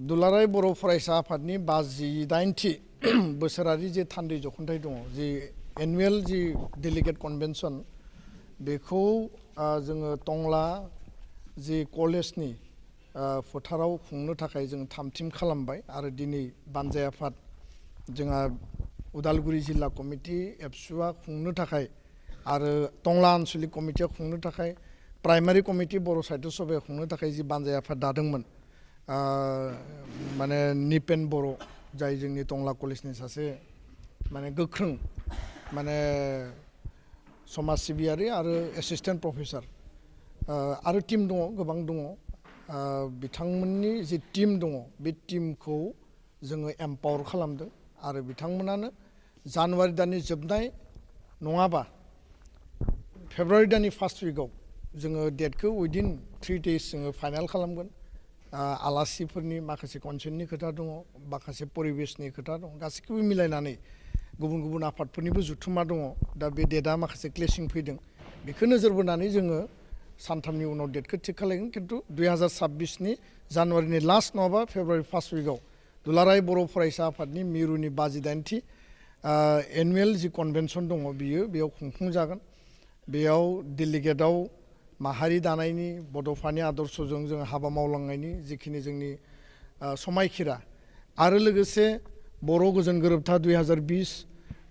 दुलाराय बर' फरायसा आफादनि 58थि बोसोरारि जे थान्दै जख'न्थाइ दङ जि एनुवेल जि डेलिगेट कन्वेन्सन बेखौ जोङो टंला जि कलेजनि फोथाराव खुंनो थाखाय जों थामथिम खालामबाय आरो दिनै बानजाय आफाद जोंहा उदालगुरि जिल्ला कमिटि एबसुआ खुंनो थाखाय आरो टंला आन्सलिक कमिटिया खुंनो थाखाय प्राइमारि कमिटि बर' साहित्य सभाया खुंनो थाखाय जि बानजाय आफाद दादोंमोन माने निपेन बर' जाय जोंनि टंला कलेजनि सासे माने गोख्रों माने समाज सिबियारि आरो एसिस्टेन्ट प्रफेसर आरो टीम दङ गोबां दङ बिथांमोननि जि टीम दङ बे टीमखौ जोङो एम्पावर खालामदों आरो बिथांमोनानो जानुवारि दाननि जोबनाय नङाबा फेब्रुवारि दाननि फार्स्ट उइकआव जोङो डेटखौ उइदिन 3 days जोङो फाइनाल खालामगोन आलासिफोरनि माखासे कनसेन्टनि खोथा दङ माखासे परिबेसनि खोथा दं गासैखौबो मिलायनानै गुबुन गुबुन आफादफोरनिबो जुथुमा दङ दा बे डेटआ माखासे क्लेसिं फैदों बेखौ नोजोर बोनानै जोङो सानथामनि उनाव डेटखौ थिग खालामगोन खिन्थु 2026नि जानुवारिनि लास्ट नङाबा फेब्रुवारि फार्स्ट उइकआव दुलाराय बर' फरायसा आफादनि मिरुनि 58थि एनुवेल जि कन्वेन्सन दङ बेयाव खुंफुंजागोन बेयाव डेलिगेटआव माहारि दानायनि बड'फानि आदर्शजों जों हाबा मावलांनायनि जिखिनि जोंनि समायखिरा आरो लोगोसे बर' गोजोन गोरोबथा 2020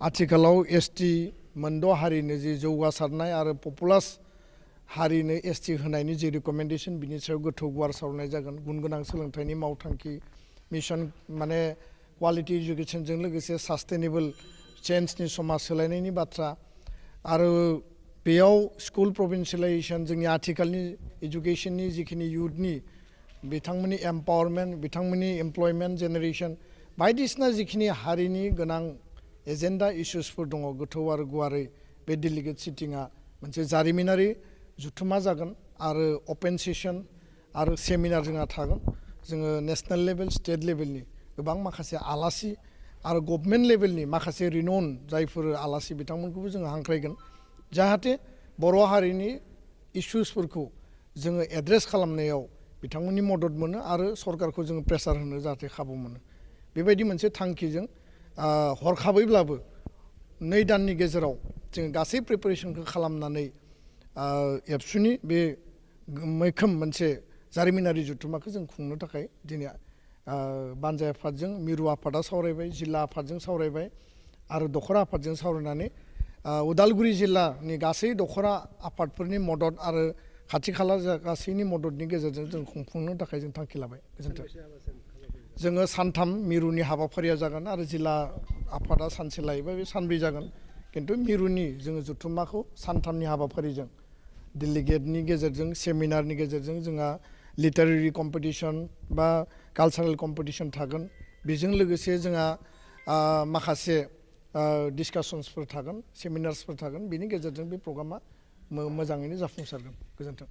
आथिखालाव एसटि मोनद' हारिनो जि जौगासारनाय आरो पपुलास हारिनो एसटि होनायनि जि रिकमेन्डेसन बिनि सायाव गोथौ गुवार सावरायनाय जागोन गुन गोनां सोलोंथाइनि मावथांखि मिशन माने क्वालिटि इडुकेसनजों लोगोसे सास्टेनेबल चेन्जनि समाज सोलायनायनि बाथ्रा आरो बेयाव स्कुल प्रभिन्सियेलाइजेसन जोंनि आथिखालनि इडुकेसननि जिखिनि इयुथनि बिथांमोननि एम्पावारमेन्ट बिथांमोननि एमप्लयमेन्ट जेनेरेसन बायदिसिना जिखिनि हारिनि गोनां एजेन्डा इस्युसफोर दङ गोथौ आरो गुवारै बे डेलिगेट सिटिंआ मोनसे जारिमिनारि जुथुमा जागोन आरो अपेन सेसन आरो सेमिनार जोंहा थागोन जोङो नेसनेल लेभेल स्टेट लेभेलनि गोबां माखासे आलासि आरो गभर्नमेन्ट लेभेलनि माखासे रिनन जायफोर आलासि बिथांमोनखौबो जोङो हांख्रायगोन जाहाथे बर' हारिनि इस्युसफोरखौ जोङो एड्रेस खालामनायाव बिथांमोननि मदद मोनो आरो सरकारखौ जोङो प्रेसार होनो जाहाथे खाबु मोनो बेबायदि मोनसे थांखिजों हरखाबैब्लाबो 2 दाननि गेजेराव जोङो गासै प्रिपारेसनखौ खालामनानै एबसुनि बे मैखोम मोनसे जारिमिनारि जुथुमाखौ जों खुंनो थाखाय दिनै बानजाय आफादजों मिरु आफादा सावरायबाय जिल्ला आफादजों सावरायबाय आरो दखरा आफादजों सावरायनानै उदालगुरि जिल्लानि गासै दखरा आफादफोरनि मदद आरो खाथि खाला गासैनि मददनि गेजेरजों जों खुंफुंनो थाखाय जों थांखि लाबाय गोजोन्थों जोङो सानथाम मिरुनि हाबाफारिया जागोन आरो जिल्ला आफादा सानसे लायोबा बे सानब्रै जागोन खिन्थु मिरुनि जोङो जुथुमाखौ सानथामनि हाबाफारिजों डेलिगेटनि गेजेरजों सेमिनारनि गेजेरजों जोंहा लिटारेरि कम्पिटिसन बा कालचारेल कम्पिटिसन थागोन बेजों लोगोसे जोंहा माखासे डिसकासन्सफोर थागोन सेमिनार्सफोर थागोन बेनि गेजेरजों बे प्रग्रामा मोजाङैनो जाफुंसारगोन गोजोन्थों